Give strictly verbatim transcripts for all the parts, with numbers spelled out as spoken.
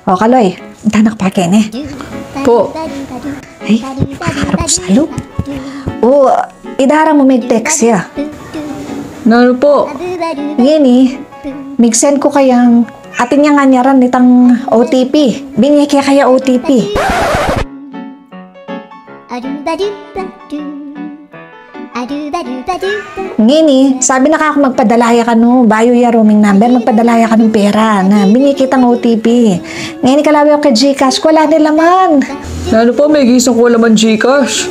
O, Kaloy, intanak pa kene. Po. Ay, harap salu. O, idara mu, mig-text ya. Nanu po? Ngeni, mig-send ku kayang, atin yang anyaran nitang O T P. Binye ke kaya O T P. Ngeni, sabi na kaku magpadala ya kanu, bayu ya roaming number, magpadala ya kanu pera, na binye ke itang O T P. Ngeni, kalawe ku keng GCash ku, ala ne laman. Nanu po, megisang ku ala laman GCash?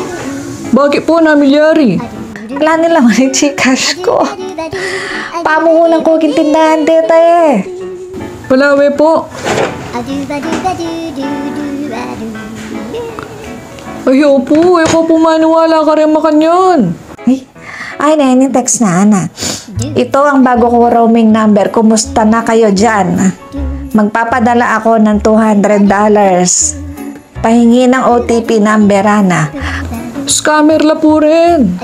Bakit po, nanu milyari? Ala ne laman ing GCash ku. Pamuhunan ku king tindahan deta e. Palawe po. Ay, opo, e ku po maniwala kareng makanyan. Ay, ay, neni, text na, ana. Ito ang bago kong roaming number. Kumusta na kayo diyan? Magpapadala ako ng two hundred dollars. Pahingi ng O T P number, ana. Scammer la po rin.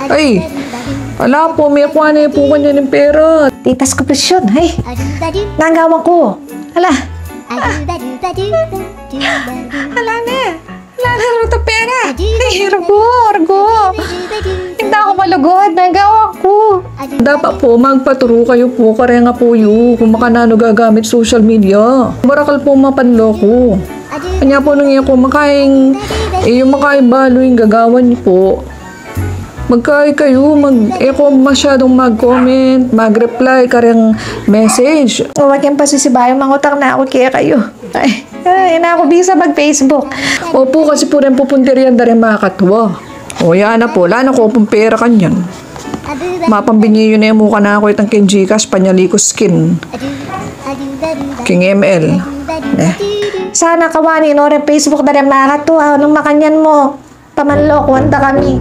Ay, ala po, mekua ne po kanyan ing pera. Titas ku presyon, ay. Nagawan ku. Ala. Ala ne. Ala ne, reta pera. Ay, argo, argo. Inda ku malugud, nagawan ku. Dapat po, magpaturu kayu po kareng apu yu kung makananu gagamit social media. Marakal po mapanloko. Anya po nung e ku makaing, e yu makaing balu ing gagawan yu po. Magkayi kayu, mag, e ku masyadung mag-comment, mag-reply kareng message. O, wa keng pasisibayu, mangutang na ku kekayu. Ay, ay, e na ku bisa mag-Facebook. Opo, kasi po reng pupuntiryan da reng makatua. O, yan na po, ala na ku pung pera kanyan. Mapambinye yu ne mu kanaku itang keng GCash, panyali ku skin. Keng M L. Ne. Sana kawani no reng Facebook da reng makatua, nung makanyan mu. Pamanlokuan da kami.